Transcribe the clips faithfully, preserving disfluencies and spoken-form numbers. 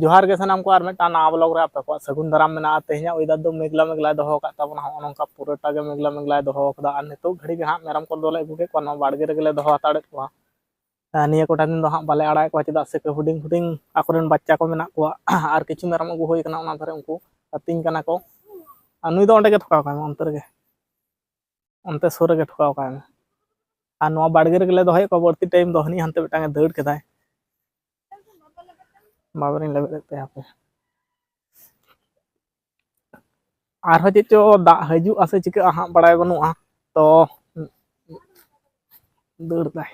ᱡᱚᱦᱟᱨ ᱜᱮ ᱥᱟᱱᱟᱢ ᱠᱚ, ᱟᱨ ᱢᱤᱫᱴᱟᱝ ᱱᱟᱣᱟ ᱵᱞᱚᱜ ᱨᱮ ᱟᱯᱮ ᱠᱚᱣᱟᱜ ᱥᱟᱹᱜᱩᱱ ᱫᱟᱨᱟᱢ ᱢᱮᱱᱟᱜᱼᱟ᱾ ᱛᱮᱦᱮᱧᱟᱜ ᱚᱭᱮᱫᱟᱨ ᱫᱚ ᱢᱮᱜᱽᱞᱟ ᱢᱮᱜᱽᱞᱟᱭ ᱫᱚᱦᱚ ᱟᱠᱟᱫ ᱛᱟᱵᱚᱱᱟ, ᱱᱚᱜᱼᱚ ᱱᱚᱝᱠᱟ ᱯᱩᱨᱟᱹᱴᱟ ᱜᱮ ᱢᱮᱜᱽᱞᱟ ᱢᱮᱜᱽᱞᱟᱭ ᱫᱚᱦᱚ ᱟᱠᱟᱫᱟ᱾ ᱟᱨ ᱱᱤᱛᱚᱜ ᱜᱷᱟᱹᱲᱤ ᱜᱮ ᱦᱟᱸᱜ ᱢᱮᱨᱚᱢ ᱠᱚ ᱫᱚᱞᱮ ᱟᱹᱜᱩ ᱠᱮᱫ ᱠᱚᱣᱟ, ᱱᱚᱣᱟ ᱵᱟᱲᱜᱮ ᱨᱮᱜᱮᱞᱮ ᱫᱚᱦᱚ ᱦᱟᱛᱟᱲᱮᱫ ᱠᱚᱣᱟ᱾ ᱟᱨ ᱱᱤᱭᱟᱹ ᱠᱚᱴᱟ ᱫᱤᱱ ᱫᱚ ᱦᱟᱸᱜ ᱵᱟᱞᱮ ᱟᱲᱟᱜᱮᱫ ᱠᱚᱣᱟ, ᱪᱮᱫᱟᱜ ᱥᱮ ᱦᱩᱰᱤᱧ ᱦᱩᱰᱤᱧ ᱟᱠᱚᱨᱮᱱ ᱵᱟᱪᱪᱟ ᱠᱚ ᱢᱮᱱᱟᱜ ᱠᱚᱣᱟ᱾ ᱟᱨ ᱠᱤᱪᱷᱩ ᱢᱮᱨᱚᱢ ᱟᱹᱜᱩ ᱦᱩᱭ ᱠᱟᱱᱟ, ᱚᱱᱟ ᱫᱷᱟᱨᱮ ᱩᱱᱠᱩ ᱟᱹᱛᱤᱧ ᱠᱟᱱᱟ ᱠᱚ᱾ ᱟᱨ ᱱᱩᱭ ᱫᱚ ᱚᱸᱰᱮ ᱜᱮ ᱴᱷᱚᱠᱟᱣ ᱠᱟᱭ ᱢᱮ, ᱚᱱᱛᱮ ᱨᱮᱜᱮ, ᱚᱱᱛᱮ ᱥᱩᱨ ᱨᱮᱜᱮ ᱴᱷᱚᱠᱟᱣ ᱠᱟᱭ ᱢᱮ᱾ ᱟᱨ ᱱᱚᱣᱟ ᱵᱟᱲᱜᱮ ᱨᱮᱜᱮᱞᱮ ᱫᱚᱦᱚᱭᱮᱫ ᱠᱚᱣᱟ ᱵᱟᱹᱲᱛᱤ ᱴᱟᱭᱤᱢ ᱫᱚ᱾ ᱦᱟᱹᱱᱤ ᱦᱟᱱᱛᱮ ᱢᱤᱫᱴᱟᱝ ᱮ ᱫᱟᱹᱲ ᱠᱮᱫᱟᱭ, ᱵᱟᱵᱮᱨᱤᱧ ᱞᱮᱵᱮᱫ ᱮᱫ ᱛᱟᱭᱟ ᱦᱟᱯᱮ᱾ ᱟᱨᱦᱚᱸ ᱪᱮᱫ ᱪᱚ ᱫᱟᱜ ᱦᱤᱡᱩᱜᱼᱟ ᱥᱮ ᱪᱤᱠᱟᱹᱜᱼᱟ ᱦᱟᱸᱜ, ᱵᱟᱲᱟᱭ ᱵᱟᱹᱱᱩᱜᱼᱟ᱾ ᱛᱚ ᱫᱟᱹᱲ ᱫᱟᱭ᱾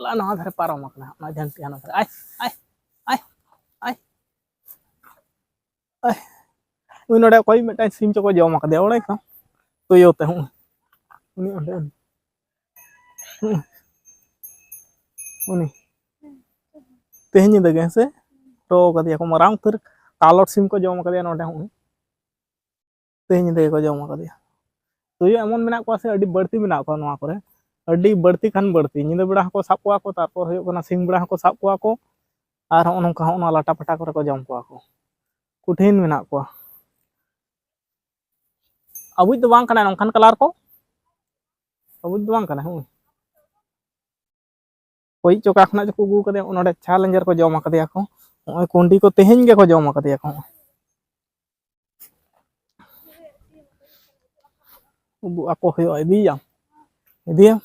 ᱞᱟ, ᱱᱚᱣᱟ ᱫᱷᱟᱨᱮ ᱯᱟᱨᱚᱢ ᱟᱠᱟᱱᱟ, ᱚᱱᱟ ᱡᱷᱟᱹᱱᱴᱤ ᱦᱟᱱᱟ ᱫᱷᱟᱨᱮ᱾ ᱟᱭ, ᱟᱭ, ᱟᱭ, ᱟᱭ, ᱟᱭ᱾ ᱟᱭ᱾ ᱩᱱᱤ ᱱᱚᱰᱮ ᱚᱠᱚᱭ ᱢᱤᱫᱴᱟᱝ ᱥᱤᱢ ᱪᱚᱠᱚ ᱡᱚᱢ ᱟᱠᱟᱫᱮᱭᱟ, ᱵᱟᱲᱟᱭ ᱠᱟᱱ ᱛᱩᱭᱩ ᱛᱮ᱾ ᱦᱩᱸ᱾ ᱩᱱᱤ ᱚᱸᱰᱮ, ᱩᱱᱤ᱾ ᱦᱩᱸ᱾ ᱩᱱᱤ᱾ ᱛᱮᱦᱮᱧ ᱧᱤᱫᱟᱹ ᱜᱮ, ᱦᱮᱸ ᱥᱮ? ᱨᱚ ᱠᱟᱫᱮᱭᱟ ᱠᱚ, ᱢᱟᱨᱟᱝ ᱩᱛᱟᱹᱨ ᱠᱟᱞᱚᱴ ᱥᱤᱢ ᱠᱚ ᱡᱚᱢ ᱟᱠᱟᱫᱮᱭᱟ ᱱᱚᱰᱮ᱾ ᱦᱩᱸ᱾ ᱛᱮᱦᱮᱧ ᱧᱤᱫᱟᱹ ᱜᱮᱠᱚ ᱡᱚᱢ ᱟᱠᱟᱫᱮᱭᱟ᱾ ᱛᱩᱭᱩ ᱮᱢᱚᱱ ᱢᱮᱱᱟᱜ ᱠᱚᱣᱟ ᱥᱮ, ᱟᱹᱰᱤ ᱵᱟᱹᱲᱛᱤ ᱢᱮᱱᱟᱜ ᱠᱚᱣᱟ ᱱᱚᱣᱟ ᱠᱚᱨᱮ, ᱟᱹᱰᱤ ᱵᱟᱹᱲᱛᱤ ᱠᱷᱟᱱ ᱵᱟᱹᱲᱛᱤ᱾ ᱧᱤᱫᱟᱹ ᱵᱮᱲᱟ ᱦᱚᱸᱠᱚ ᱥᱟᱵ ᱠᱚᱣᱟ ᱠᱚ, ᱛᱟᱨᱯᱚᱨ ᱦᱩᱭᱩᱜ ᱠᱟᱱᱟ ᱥᱤᱧ ᱵᱮᱲᱟ ᱦᱚᱸᱠᱚ ᱥᱟᱵ ᱠᱚᱣᱟ ᱠᱚ, ᱟᱨ ᱦᱚᱸᱜᱼᱚ ᱱᱚᱝᱠᱟ ᱦᱚᱸᱜᱼᱚ ᱱᱚᱣᱟ ᱞᱟᱴᱟ ᱯᱟᱴᱟ ᱠᱚᱨᱮ ᱠᱚ ᱡᱚᱢ ᱠᱚᱣᱟ ᱠᱚ᱾ ᱠᱚᱴᱷᱤᱱ ᱢᱮᱱᱟᱜ ᱠᱚᱣᱟ᱾ ᱟᱵᱩᱡ ᱫᱚ ᱵᱟᱝ ᱠᱟᱱᱟ ᱱᱚᱝᱠᱟᱱ ᱠᱟᱞᱟᱨ ᱠᱚ, ᱟᱵᱩᱡ ᱫᱚ ᱵᱟᱝ ᱠᱟᱱᱟ᱾ ᱦᱩᱸ᱾ ᱚᱠᱚᱭᱤᱡ ᱪᱚ ᱚᱠᱟ ᱠᱷᱚᱱᱟᱜ ᱪᱚᱠᱚ ᱟᱹᱜᱩ ᱠᱟᱫᱮᱭᱟ, ᱱᱚᱰᱮ ᱪᱮᱞᱮᱧᱡᱟᱨ ᱠᱚ ᱡᱚᱢ ᱟᱠᱟᱫᱮᱭᱟ ᱠᱚ᱾ ᱱᱚᱜᱼᱚᱭ ᱠᱩᱸᱰᱤ ᱠᱚ ᱛᱮᱦᱮᱧ ᱜᱮᱠᱚ ᱡᱚᱢ ᱟᱠᱟᱫᱮᱭᱟ ᱠᱚ᱾ ᱩᱫᱩᱜ ᱟᱠᱚ ᱦᱩᱭᱩᱜᱼᱟ, ᱤᱫᱤᱭᱟᱢ, ᱤᱫᱤᱭᱟᱢ᱾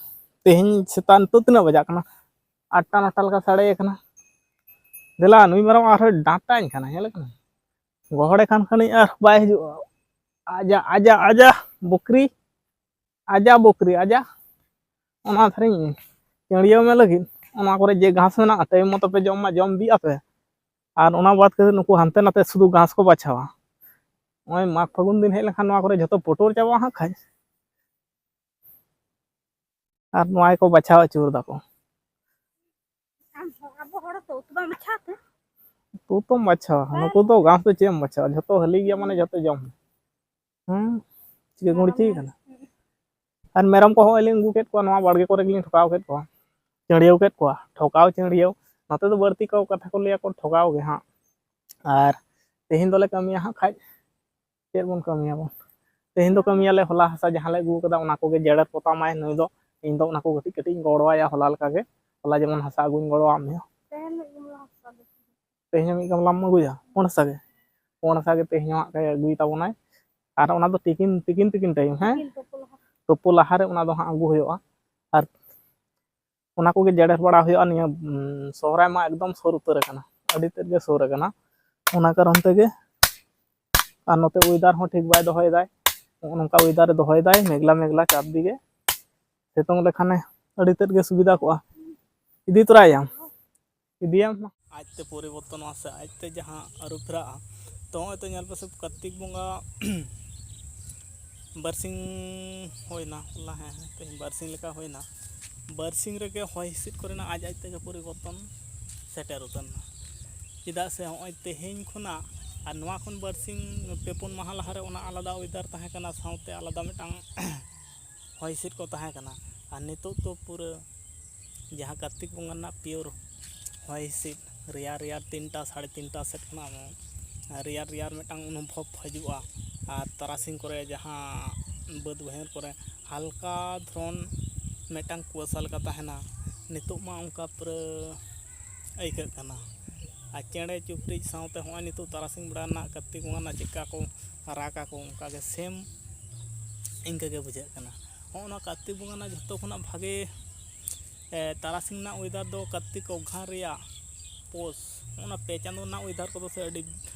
ᱛᱮᱦᱮᱧ ᱥᱮᱛᱟᱜ ᱱᱤᱛᱚᱜ ᱛᱤᱱᱟᱹᱜ ᱵᱟᱡᱟᱜ ᱠᱟᱱᱟ? ᱟᱴᱴᱟ ᱱᱚᱴᱟ ᱞᱮᱠᱟ ᱥᱟᱰᱮ ᱠᱟᱱᱟ᱾ ᱫᱮᱞᱟ, ᱱᱩᱭ ᱢᱮᱨᱚᱢ ᱟᱨᱦᱚᱸᱭ ᱰᱟᱸᱴᱟᱧ ᱠᱟᱱᱟ, ᱧᱮᱞ ᱠᱟᱱᱟ᱾ ᱜᱚᱦᱚᱲᱮ ᱠᱷᱟᱱ ᱠᱷᱟᱹᱱᱤᱡ ᱟᱨ ᱵᱟᱭ ᱦᱤᱡᱩᱜᱼᱟ᱾ ᱟᱡᱟ, ᱟᱡᱟ, ᱟᱡᱟ, ᱵᱚᱠᱨᱤ, ᱟᱡᱟ ᱵᱚᱠᱨᱤ, ᱟᱡᱟ᱾ ᱚᱱᱟ ᱫᱷᱟᱨᱮᱧ ᱪᱟᱹᱲᱭᱟᱹᱣ ᱢᱮ ᱞᱟᱹᱜᱤᱫ, ᱚᱱᱟ ᱠᱚᱨᱮ ᱡᱮ ᱜᱷᱟᱥ ᱢᱮᱱᱟᱜᱼᱟ, ᱴᱟᱭᱤᱢ ᱢᱚᱛᱚ ᱯᱮ ᱡᱚᱢ ᱢᱟ, ᱡᱚᱢ ᱵᱤᱜ ᱟᱯᱮ᱾ ᱟᱨ ᱚᱱᱟ ᱵᱟᱫ ᱠᱟᱛᱮ ᱱᱩᱠᱩ ᱦᱟᱱᱛᱮ ᱱᱟᱛᱮ ᱥᱩᱫᱷᱩ ᱜᱷᱟᱥ ᱠᱚ ᱵᱟᱪᱷᱟᱣᱟ᱾ ᱱᱚᱜᱼᱚᱭ ᱢᱟᱜᱽ ᱯᱷᱟᱹᱜᱩᱱ ᱫᱤᱱ ᱦᱮᱡ ᱞᱮᱱᱠᱷᱟᱱ ᱱᱚᱣᱟ ᱠᱚᱨᱮ ᱡᱷᱚᱛᱚ ᱯᱩᱴᱩᱨ ᱪᱟᱵᱟᱜᱼᱟ ᱦᱟᱸᱜ ᱠᱷᱟᱡ᱾ ᱟᱨ ᱱᱚᱣᱟ ᱜᱮᱠᱚ ᱵᱟᱪᱷᱟᱣ ᱟᱹᱪᱩᱨ ᱫᱟᱠᱚ᱾ ᱟᱢ ᱦᱚᱸ, ᱟᱵᱚ ᱦᱚᱲ ᱫᱚ ᱩᱛᱩ ᱵᱟᱢ ᱵᱟᱪᱷᱟᱣᱟ ᱛᱮ? ᱩᱛᱩ ᱛᱚᱢ ᱵᱟᱪᱷᱟᱣᱟ, ᱱᱩᱠᱩ ᱫᱚ ᱜᱷᱟᱥ ᱫᱚ ᱪᱮᱫ ᱮᱢ ᱵᱟᱪᱷᱟᱣᱟ, ᱡᱷᱚᱛᱚ ᱦᱟᱹᱞᱤ ᱜᱮᱭᱟ, ᱢᱟᱱᱮ ᱡᱷᱚᱛᱚ ᱡᱚᱢ᱾ ᱦᱩᱸ, ᱪᱤᱠᱟᱹ ᱜᱩᱲᱪᱤ ᱠᱟᱱᱟ᱾ ᱟᱨ ᱢᱮᱨᱚᱢ ᱠᱚᱦᱚᱸ ᱞᱤᱧ ᱟᱹᱜᱩ ᱠᱮᱫ ᱠᱚᱣᱟ, ᱱᱚᱣᱟ ᱵᱟᱲᱜᱮ ᱠᱚᱨᱮ ᱜᱮᱞᱤᱧ ᱴᱷᱚᱠᱟᱣ ᱠᱮᱫ ᱠᱚᱣᱟ, ᱪᱟᱹᱲᱭᱟᱹᱣ ᱠᱮᱫ ᱠᱚᱣᱟ, ᱴᱷᱚᱠᱟᱣ ᱪᱟᱹᱲᱭᱟᱹᱣ᱾ ᱱᱚᱛᱮ ᱫᱚ ᱵᱟᱹᱲᱛᱤ ᱠᱚ ᱠᱟᱛᱷᱟ ᱠᱚ ᱞᱟᱹᱭᱟ ᱠᱚ ᱴᱷᱚᱜᱟᱣ ᱜᱮ ᱦᱟᱸᱜ᱾ ᱟᱨ ᱛᱮᱦᱮᱧ ᱫᱚᱞᱮ ᱠᱟᱹᱢᱤᱭᱟ ᱦᱟᱸᱜ ᱠᱷᱟᱡ, ᱪᱮᱫ ᱵᱚᱱ ᱠᱟᱹᱢᱤᱭᱟᱵᱚᱱ? ᱛᱮᱦᱮᱧ ᱫᱚ ᱠᱟᱹᱢᱤᱭᱟᱞᱮ, ᱦᱚᱞᱟ ᱦᱟᱥᱟ ᱡᱟᱦᱟᱸ ᱞᱮ ᱟᱹᱜᱩ ᱠᱟᱫᱟ, ᱚᱱᱟ ᱠᱚᱜᱮ ᱡᱮᱨᱮᱲ ᱯᱚᱛᱟᱣ ᱢᱟᱭ ᱱᱩᱭ ᱫᱚ᱾ ᱤᱧ ᱫᱚ ᱚᱱᱟ ᱠᱚ ᱠᱟᱹᱴᱤᱡ ᱠᱟᱹᱴᱤᱡ ᱤᱧ ᱜᱚᱲᱚᱣᱟᱭᱟ ᱦᱚᱞᱟ ᱞᱮᱠᱟᱜᱮ᱾ ᱦᱚᱞᱟ ᱡᱮᱢᱚᱱ ᱦᱟᱥᱟ ᱟᱹᱜᱩᱧ ᱜᱚᱲᱚᱣᱟᱜ ᱢᱮᱭᱟ᱾ ᱛᱮᱦᱮᱧ ᱢᱤᱫ ᱜᱟᱢᱞᱟᱢ ᱟᱹᱜᱩᱭᱟ, ᱯᱩᱸᱰ ᱦᱟᱥᱟ ᱜᱮ᱾ ᱯᱩᱸᱰ ᱦᱟᱥᱟ ᱜᱮ ᱛᱮᱦᱮᱧ ᱦᱚᱸ ᱦᱟᱸᱜ ᱟᱹᱜᱩᱭ ᱛᱟᱵᱚᱱᱟᱭ᱾ ᱟᱨ ᱚᱱᱟ ᱫᱚ ᱛᱤᱠᱤᱱ, ᱛᱤᱠᱤᱱ, ᱛᱤᱠᱤᱱ ᱴᱟᱭᱤᱢ, ᱦᱮᱸ? ᱛᱤᱠᱤᱱ ᱛᱩᱯᱩ ᱞᱟᱦᱟ᱾ ᱛᱩᱯᱩ ᱞᱟᱦᱟᱨᱮ ᱚᱱᱟ ᱫᱚ ᱦᱟᱸᱜ ᱟᱹᱜᱩ ᱦᱩᱭᱩᱜᱼᱟ᱾ ᱟᱨ ᱚᱱᱟ ᱠᱚᱜᱮ ᱡᱮᱨᱮᱲ ᱵᱟᱲᱟ ᱦᱩᱭᱩᱜᱼᱟ᱾ ᱱᱤᱭᱟᱹ, ᱩᱢ, ᱥᱚᱦᱨᱟᱭ ᱢᱟ ᱮᱠᱫᱚᱢ ᱥᱩᱨ ᱩᱛᱟᱹᱨ ᱟᱠᱟᱱᱟ, ᱟᱹᱰᱤ ᱛᱮᱫ ᱜᱮ ᱥᱩᱨ ᱟᱠᱟᱱᱟ᱾ ᱚᱱᱟ ᱠᱟᱨᱚᱱ ᱛᱮᱜᱮ, ᱟᱨ ᱱᱚᱛᱮ ᱚᱭᱮᱫᱟᱨ ᱦᱚᱸ ᱴᱷᱤᱠ ᱵᱟᱭ ᱫᱚᱦᱚᱭᱮᱫᱟᱭ, ᱱᱚᱜᱼᱚ ᱱᱚᱝᱠᱟ ᱚᱭᱮᱫᱟᱨᱮ ᱫᱚᱦᱚᱭᱮᱫᱟᱭ, ᱢᱮᱜᱽᱞᱟ ᱢᱮᱜᱽᱞᱟ ᱪᱟᱯ ᱫᱤᱜᱮ᱾ ᱥᱤᱛᱩᱝ ᱞᱮᱠᱷᱟᱱᱮ ᱟᱹᱰᱤ ᱛᱮᱫ ᱜᱮ ᱥᱩᱵᱤᱫᱷᱟ ᱠᱚᱜᱼᱟ᱾ ᱤᱫᱤ ᱛᱚᱨᱟᱭᱟᱢ, ᱤᱫᱤᱭᱟᱢ᱾ ᱟᱡᱛᱮ ᱯᱚᱨᱤᱵᱚᱨᱛᱚᱱᱚᱜᱼᱟ ᱥᱮ ᱟᱡᱛᱮ ᱡᱟᱦᱟᱸ ᱟᱹᱨᱩ ᱯᱷᱮᱨᱟᱜᱼᱟ᱾ ᱛᱚ ᱱᱚᱜᱼᱚᱭ ᱛᱚ ᱧᱮᱞ ᱯᱮᱥᱮ, ᱠᱟᱨᱛᱤᱠ ᱵᱚᱸᱜᱟ ᱵᱟᱨᱥᱤᱧ ᱦᱩᱭᱱᱟ, ᱦᱚᱞᱟ, ᱦᱮᱸ, ᱦᱮᱸ, ᱛᱮᱦᱮᱧ ᱵᱟᱨᱥᱤᱧ ᱞᱮᱠᱟ ᱦᱩᱭᱱᱟ᱾ ᱵᱟᱨᱥᱤᱧ ᱨᱮᱜᱮ ᱦᱚᱭ ᱦᱤᱸᱥᱤᱫ ᱠᱚᱨᱮᱱᱟᱜ ᱟᱡ ᱟᱡ ᱛᱮᱜᱮ ᱯᱚᱨᱤᱵᱚᱨᱛᱚᱱ ᱥᱮᱴᱮᱨ ᱩᱛᱟᱹᱨ ᱮᱱᱟ᱾ ᱪᱮᱫᱟᱜ ᱥᱮ ᱱᱚᱜᱼᱚᱭ ᱛᱮᱦᱮᱧ ᱠᱷᱚᱱᱟᱜ ᱟᱨ ᱱᱚᱣᱟ ᱠᱷᱚᱱ ᱵᱟᱨᱥᱤᱧ ᱯᱮ ᱯᱩᱱ ᱢᱟᱦᱟ ᱞᱟᱦᱟᱨᱮ ᱚᱱᱟ ᱟᱞᱟᱫᱟ ᱚᱭᱮᱫᱟᱨ ᱛᱟᱦᱮᱸ ᱠᱟᱱᱟ, ᱥᱟᱶᱛᱮ ᱟᱞᱟᱫᱟ ᱢᱤᱫᱴᱟᱝ ᱦᱚᱭ ᱦᱤᱸᱥᱤᱫ ᱠᱚ ᱛᱟᱦᱮᱸ ᱠᱟᱱᱟ᱾ ᱟᱨ ᱱᱤᱛᱚᱜ ᱫᱚ ᱯᱩᱨᱟᱹ ᱡᱟᱦᱟᱸ ᱠᱟᱨᱛᱤᱠ ᱵᱚᱸᱜᱟ ᱨᱮᱱᱟᱜ pure ᱦᱚᱭ ᱦᱤᱸᱥᱤᱫ, ᱨᱮᱭᱟᱲ ᱨᱮᱭᱟᱲ ᱛᱤᱱᱴᱟ, ᱥᱟᱲᱮ ᱛᱤᱱᱴᱟ ᱥᱮᱫ ᱠᱷᱚᱱᱟᱜ ᱨᱮᱭᱟᱲ ᱨᱮᱭᱟᱲ ᱢᱤᱫᱴᱟᱝ ᱚᱱᱩᱵᱷᱚᱵ ᱦᱤᱡᱩᱜᱼᱟ᱾ ᱟᱨ ᱛᱟᱨᱟᱥᱤᱧ ᱠᱚᱨᱮ ᱡᱟᱦᱟᱸ ᱵᱟᱹᱫᱽ ᱵᱟᱹᱭᱦᱟᱹᱲ ᱠᱚᱨᱮ ᱦᱟᱞᱠᱟ ᱫᱷᱚᱨᱚᱱ ᱢᱤᱫᱴᱟᱝ ᱠᱩᱣᱟᱹᱥᱟ ᱞᱮᱠᱟ ᱛᱟᱦᱮᱱᱟ, ᱱᱤᱛᱚᱜ ᱢᱟ ᱚᱱᱠᱟ ᱯᱩᱨᱟᱹ ᱟᱹᱭᱠᱟᱹᱜ ᱠᱟᱱᱟ᱾ ᱟᱨ ᱪᱮᱬᱮ ᱪᱩᱯᱲᱤᱡ ᱥᱟᱶᱛᱮ ᱦᱚᱸᱜᱼᱚᱭ ᱱᱤᱛᱚᱜ ᱛᱟᱨᱟᱥᱤᱧ ᱵᱮᱲᱟ ᱨᱮᱱᱟᱜ ᱠᱟᱨᱛᱤᱠ ᱵᱚᱸᱜᱟ ᱨᱮᱱᱟᱜ ᱪᱮᱫᱠᱟ ᱠᱚ ᱨᱟᱜᱟ ᱠᱚ, ᱚᱱᱠᱟ ᱜᱮ same ᱤᱱᱠᱟᱹ ᱜᱮ ᱵᱩᱡᱷᱟᱹᱜ ᱠᱟᱱᱟ᱾ ᱦᱚᱸᱜᱼᱚ ᱱᱚᱣᱟ ᱠᱟᱨᱛᱤᱠ ᱵᱚᱸᱜᱟ ᱨᱮᱱᱟᱜ ᱡᱷᱚᱛᱚ ᱠᱷᱚᱱᱟᱜ ᱵᱷᱟᱜᱮ, ᱮ, ᱛᱟᱨᱟᱥᱤᱧ ᱨᱮᱱᱟᱜ ᱚᱭᱮᱫᱟᱨ ᱫᱚ ᱠᱟᱨᱛᱤᱠ ᱚᱜᱷᱟᱱ ᱨᱮᱭᱟᱜ ᱯᱳᱥ, ᱚᱱᱟ ᱯᱮ ᱪᱟᱸᱫᱳ ᱨᱮᱱᱟᱜ ᱚᱭᱮᱫᱟᱨ ᱠᱚᱫᱚ ᱥᱮ ᱟᱹᱰᱤ,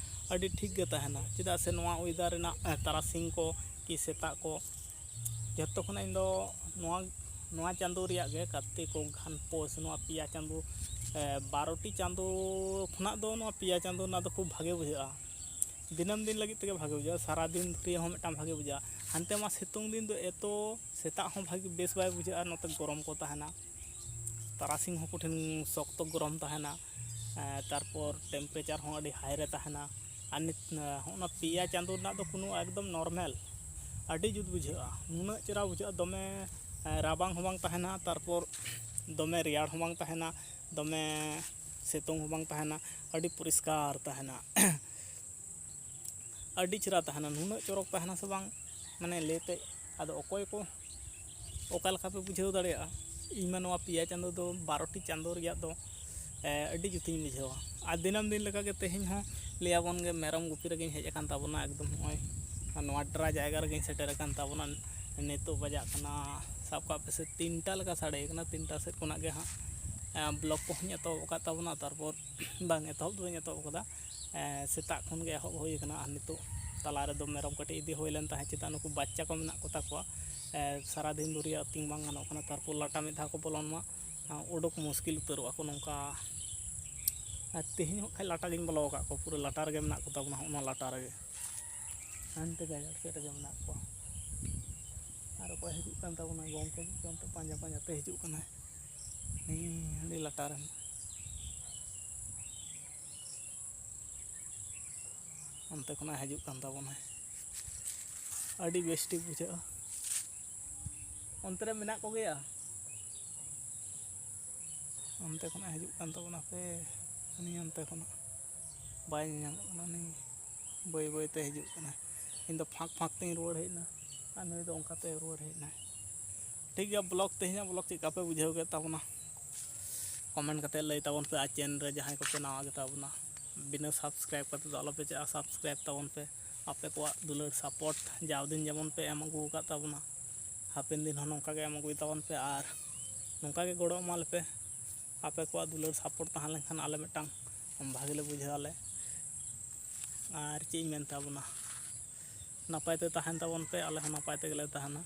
ᱟᱹᱰᱤ ᱴᱷᱤᱠ ᱜᱮ ᱛᱟᱦᱮᱱᱟ᱾ ᱪᱮᱫᱟᱜ ᱥᱮ ᱱᱚᱣᱟ ᱚᱭᱮᱫᱟᱨ ᱨᱮᱱᱟᱜ, ᱮ, ᱛᱟᱨᱟᱥᱤᱧ ᱠᱚ ᱠᱤ ᱥᱮᱛᱟᱜ ᱠᱚ, ᱡᱷᱚᱛᱚ ᱠᱷᱚᱱᱟᱜ ᱤᱧ ᱫᱚ ᱱᱚᱣᱟ, ᱱᱚᱣᱟ ᱪᱟᱸᱫᱳ ᱨᱮᱭᱟᱜ ᱜᱮ, ᱠᱟᱨᱛᱤᱠ ᱚᱜᱷᱟᱱ ᱯᱳᱥ, ᱱᱚᱣᱟ ᱯᱮᱭᱟ ᱪᱟᱸᱫᱳ, ᱮ, ᱵᱟᱨᱚᱴᱤ ᱪᱟᱸᱫᱳ ᱠᱷᱚᱱᱟᱜ ᱫᱚ ᱱᱚᱣᱟ ᱯᱮᱭᱟ ᱪᱟᱸᱫᱳ ᱨᱮᱱᱟᱜ ᱫᱚ ᱠᱷᱩᱵ ᱵᱷᱟᱜᱮ ᱵᱩᱡᱷᱟᱹᱜᱼᱟ᱾ ᱫᱤᱱᱟᱹᱢ ᱫᱤᱱ ᱞᱟᱹᱜᱤᱫ ᱛᱮᱜᱮ ᱵᱷᱟᱜᱮ ᱵᱩᱡᱷᱟᱹᱜᱼᱟ, ᱥᱟᱨᱟ ᱫᱤᱱ ᱫᱷᱩᱨᱤᱭᱟᱹ ᱦᱚᱸ ᱢᱤᱫᱴᱟᱝ ᱵᱷᱟᱜᱮ ᱵᱩᱡᱷᱟᱹᱜᱼᱟ᱾ ᱦᱟᱱᱛᱮ ᱢᱟ ᱥᱤᱛᱩᱝ ᱫᱤᱱ ᱫᱚ ᱮᱛᱚ ᱥᱮᱛᱟᱜ ᱦᱚᱸ ᱵᱷᱟᱜᱮ ᱵᱮᱥ ᱵᱟᱭ ᱵᱩᱡᱷᱟᱹᱜᱼᱟ, ᱱᱚᱛᱮ ᱜᱚᱨᱚᱢ ᱠᱚ ᱛᱟᱦᱮᱱᱟ, ᱛᱟᱨᱟᱥᱤᱧ ᱦᱚᱸ ᱠᱚᱴᱷᱤᱱ ᱥᱚᱠᱛᱚ ᱜᱚᱨᱚᱢ ᱛᱟᱦᱮᱱᱟ, ᱮᱸ, ᱛᱟᱨᱯᱚᱨ temperature ᱦᱚᱸ ᱟᱹᱰᱤ high ᱨᱮ ᱛᱟᱦᱮᱱᱟ᱾ ᱟᱨ ᱱᱤᱛ, ᱦᱚᱸᱜᱼᱚ ᱱᱟ ᱯᱮᱭᱟ ᱪᱟᱸᱫᱳ ᱨᱮᱱᱟᱜ ᱫᱚ ᱠᱳᱱᱳ ᱮᱠᱫᱚᱢ normal, ᱟᱹᱰᱤ ᱡᱩᱛ ᱵᱩᱡᱷᱟᱹᱜᱼᱟ, ᱱᱩᱱᱟᱹᱜ ᱪᱮᱦᱨᱟ ᱵᱩᱡᱷᱟᱹᱜᱼᱟ, ᱫᱚᱢᱮ, ᱮᱸ, ᱨᱟᱵᱟᱝ ᱦᱚᱸ ᱵᱟᱝ ᱛᱟᱦᱮᱱᱟ, ᱛᱟᱨᱯᱚᱨ ᱫᱚᱢᱮ ᱨᱮᱭᱟᱲ ᱦᱚᱸ ᱵᱟᱝ ᱛᱟᱦᱮᱱᱟ, ᱫᱚᱢᱮ ᱥᱤᱛᱩᱝ ᱦᱚᱸ ᱵᱟᱝ ᱛᱟᱦᱮᱱᱟ, ᱟᱹᱰᱤ ᱯᱚᱨᱤᱥᱠᱟᱨ ᱛᱟᱦᱮᱱᱟ᱾ ᱟᱹᱰᱤ ᱪᱮᱦᱨᱟ ᱛᱟᱦᱮᱱᱟ, ᱱᱩᱱᱟᱹᱜ ᱪᱚᱨᱚᱠ ᱛᱟᱦᱮᱱᱟ ᱥᱮ ᱵᱟᱝ, ᱢᱟᱱᱮ ᱞᱟᱹᱭᱛᱮ ᱟᱫᱚ ᱚᱠᱚᱭ ᱠᱚ ᱚᱠᱟ ᱞᱮᱠᱟ ᱯᱮ ᱵᱩᱡᱷᱟᱹᱣ ᱫᱟᱲᱮᱭᱟᱜᱼᱟ᱾ ᱤᱧ ᱢᱟ ᱱᱚᱣᱟ ᱯᱮᱭᱟ ᱪᱟᱸᱫᱳ ᱫᱚ, ᱵᱟᱨᱚᱴᱤ ᱪᱟᱸᱫᱳ ᱨᱮᱭᱟᱜ ᱫᱚ ᱮ, ᱟᱹᱰᱤ ᱡᱩᱛᱤᱧ ᱵᱩᱡᱷᱟᱹᱣᱟ᱾ ᱟᱨ ᱫᱤᱱᱟᱹᱢ ᱫᱤᱱ ᱞᱮᱠᱟᱜᱮ ᱛᱮᱦᱮᱧ ᱦᱚᱸ ᱞᱟᱹᱭᱟᱵᱚᱱ ᱜᱮ ᱢᱮᱨᱚᱢ ᱜᱩᱯᱤ ᱨᱮᱜᱮᱧ ᱦᱮᱡ ᱟᱠᱟᱱ ᱛᱟᱵᱚᱱᱟ, ᱮᱠᱫᱚᱢ ᱱᱚᱜᱼᱚᱭ ᱱᱚᱣᱟ ᱰᱮᱨᱟ ᱡᱟᱭᱜᱟ ᱨᱮᱜᱮᱧ ᱥᱮᱴᱮᱨ ᱟᱠᱟᱱ ᱛᱟᱵᱚᱱᱟ᱾ ᱱᱤᱛᱚᱜ ᱵᱟᱡᱟᱜ ᱠᱟᱱᱟ, ᱥᱟᱵ ᱠᱟᱜ ᱯᱮᱥᱮ ᱛᱤᱱᱴᱟ ᱞᱮᱠᱟ ᱥᱟᱰᱮ ᱠᱟᱱᱟ᱾ ᱛᱤᱱᱴᱟ ᱥᱮᱫ ᱠᱷᱚᱱᱟᱜ ᱜᱮ ᱦᱟᱸᱜ ᱮ, ᱵᱞᱚᱜ ᱠᱚᱦᱚᱸᱧ ᱮᱛᱚᱦᱚᱵ ᱟᱠᱟᱫ ᱛᱟᱵᱚᱱᱟ᱾ ᱛᱟᱨᱯᱚᱨ ᱵᱟᱝ, ᱮᱛᱚᱦᱚᱵ ᱫᱚ ᱵᱟᱹᱧ ᱮᱛᱚᱦᱚᱵ ᱟᱠᱟᱫᱟ, ᱮ, ᱥᱮᱛᱟᱜ ᱠᱷᱚᱱ ᱜᱮ ᱮᱦᱚᱵ ᱦᱩᱭ ᱟᱠᱟᱱᱟ᱾ ᱟᱨ ᱱᱤᱛᱚᱜ ᱛᱟᱞᱟ ᱨᱮᱫᱚ ᱢᱮᱨᱚᱢ ᱠᱟᱹᱴᱤᱡ ᱤᱫᱤ ᱦᱩᱭ ᱞᱮᱱ ᱛᱟᱦᱮᱸᱫ, ᱪᱮᱫᱟᱜ ᱱᱩᱠᱩ ᱵᱟᱪᱪᱟ ᱠᱚ ᱢᱮᱱᱟᱜ ᱠᱚᱛᱟ ᱠᱚᱣᱟ, ᱮ, ᱥᱟᱨᱟᱫᱤᱱ ᱫᱷᱩᱨᱤᱭᱟᱹ ᱟᱹᱛᱤᱧ ᱵᱟᱝ ᱜᱟᱱᱚᱜ ᱠᱟᱱᱟ᱾ ᱛᱟᱨᱯᱚᱨ ᱞᱟᱴᱟ ᱢᱤᱫ ᱫᱷᱟᱣ ᱠᱚ ᱵᱚᱞᱚᱱ ᱢᱟ, ᱩᱰᱩᱠ ᱢᱩᱥᱠᱤᱞ ᱩᱛᱟᱹᱨᱚᱜᱼᱟ ᱠᱚ ᱱᱚᱝᱠᱟ᱾ ᱟᱨ ᱛᱮᱦᱮᱧ ᱦᱚᱸ ᱠᱷᱟᱡ ᱞᱟᱴᱟ ᱜᱤᱧ ᱵᱚᱞᱚ ᱟᱠᱟᱫ ᱠᱚᱣᱟ, ᱯᱩᱨᱟᱹ ᱞᱟᱴᱟ ᱨᱮᱜᱮ ᱢᱮᱱᱟᱜ ᱠᱚᱛᱟ ᱵᱚᱱᱟ, ᱦᱚᱸᱜᱼᱚ ᱱᱚᱣᱟ ᱞᱟᱴᱟ ᱨᱮᱜᱮ, ᱦᱟᱱᱛᱮ ᱜᱟᱡᱟᱲ ᱥᱮᱫ ᱨᱮᱜᱮ ᱢᱮᱱᱟᱜ ᱠᱚᱣᱟ᱾ ᱟᱨ ᱚᱠᱚᱭ ᱦᱤᱡᱩᱜ ᱠᱟᱱ ᱛᱟᱵᱚᱱᱟ, ᱜᱚᱢᱠᱮ ᱢᱤᱫᱴᱮᱱ ᱚᱱᱛᱮ ᱯᱟᱸᱡᱟ ᱯᱟᱸᱡᱟ ᱛᱮ ᱦᱤᱡᱩᱜ ᱠᱟᱱᱟᱭ, ᱦᱮᱸ, ᱦᱟᱺᱰᱤ ᱞᱟᱴᱟ ᱨᱮᱱ᱾ ᱚᱱᱛᱮ ᱠᱷᱚᱱᱟᱜ ᱦᱤᱡᱩᱜ ᱠᱟᱱ ᱛᱟᱵᱚᱱᱟᱭ, ᱟᱹᱰᱤ ᱵᱮᱥ ᱴᱷᱤᱠ ᱵᱩᱡᱷᱟᱹᱜᱼᱟ᱾ ᱚᱱᱛᱮ ᱨᱮ ᱢᱮᱱᱟᱜ ᱠᱚᱜᱮᱭᱟ᱾ ᱚᱱᱛᱮ ᱠᱷᱚᱱᱟᱜ ᱦᱤᱡᱩᱜ ᱠᱟᱱ ᱛᱟᱵᱚᱱᱟ, ᱦᱟᱯᱮ, ᱩᱱᱤ ᱚᱱᱛᱮ ᱠᱷᱚᱱᱟᱜ ᱵᱟᱭ ᱧᱮᱧᱟᱢᱚᱜ ᱠᱟᱱᱟ, ᱩᱱᱤ ᱵᱟᱹᱭ ᱵᱟᱹᱭ ᱛᱮ ᱦᱤᱡᱩᱜ ᱠᱟᱱᱟᱭ᱾ ᱤᱧ ᱫᱚ ᱯᱷᱟᱸᱠ ᱯᱷᱟᱸᱠ ᱛᱮᱧ ᱨᱩᱣᱟᱹᱲ ᱦᱮᱡ ᱮᱱᱟ, ᱟᱨ ᱱᱩᱭ ᱫᱚ ᱚᱱᱠᱟᱛᱮ ᱨᱩᱣᱟᱹᱲ ᱦᱮᱡ ᱮᱱᱟᱭ᱾ ᱴᱷᱤᱠ ᱜᱮᱭᱟ, ᱵᱞᱚᱜ, ᱛᱮᱦᱮᱧᱟᱜ ᱵᱞᱚᱜ ᱪᱮᱫ ᱞᱮᱠᱟ ᱯᱮ ᱵᱩᱡᱷᱟᱹᱣ ᱠᱮᱫ ᱛᱟᱵᱚᱱᱟ? ᱠᱚᱢᱮᱱᱴ ᱠᱟᱛᱮ ᱞᱟᱹᱭ ᱛᱟᱵᱚᱱ ᱯᱮ, ᱟᱨ ᱪᱮᱱᱮᱞ ᱨᱮ ᱡᱟᱦᱟᱸᱭ ᱠᱚᱯᱮ ᱱᱟᱣᱟ ᱜᱮᱛᱟ ᱵᱚᱱᱟ, ᱵᱤᱱᱟᱹ ᱥᱟᱵᱥᱠᱨᱟᱭᱤᱵ ᱠᱟᱛᱮ ᱫᱚ ᱟᱞᱚᱯᱮ ᱪᱟᱜᱼᱟ, ᱥᱟᱵᱥᱠᱨᱟᱭᱤᱵ ᱛᱟᱵᱚᱱ ᱯᱮ᱾ ᱟᱯᱮ ᱠᱚᱣᱟᱜ ᱫᱩᱞᱟᱹᱲ ᱥᱟᱯᱳᱨᱴ ᱡᱟᱣ ᱫᱤᱱ ᱡᱮᱢᱚᱱ ᱯᱮ ᱮᱢ ᱟᱹᱜᱩ ᱟᱠᱟᱫ ᱛᱟᱵᱚᱱᱟ, ᱦᱟᱯᱮᱱ ᱫᱤᱱ ᱦᱚᱸ ᱱᱚᱝᱠᱟ ᱜᱮ ᱮᱢ ᱟᱹᱜᱩᱭ ᱛᱟᱵᱚᱱ ᱯᱮ, ᱟᱨ ᱱᱚᱝᱠᱟ ᱜᱮ ᱜᱚᱲᱚ ᱮᱢᱟ ᱞᱮᱯᱮ᱾ ᱟᱯᱮ ᱠᱚᱣᱟᱜ ᱫᱩᱞᱟᱹᱲ ᱥᱟᱯᱳᱨᱴ ᱛᱟᱦᱮᱸ ᱞᱮᱱᱠᱷᱟᱱ ᱟᱞᱮ ᱢᱤᱫᱴᱟᱝ ᱵᱷᱟᱜᱮ ᱞᱮ ᱵᱩᱡᱷᱟᱹᱣ ᱟᱞᱮ᱾ ᱟᱨ ᱪᱮᱫ ᱤᱧ ᱢᱮᱱ ᱛᱟᱵᱚᱱᱟ, ᱱᱟᱯᱟᱭ ᱛᱮ ᱛᱟᱦᱮᱱ ᱛᱟᱵᱚᱱ ᱯᱮ, ᱟᱞᱮ ᱦᱚᱸ ᱱᱟᱯᱟᱭ ᱛᱮᱜᱮ ᱞᱮ ᱛᱟᱦᱮᱱᱟ᱾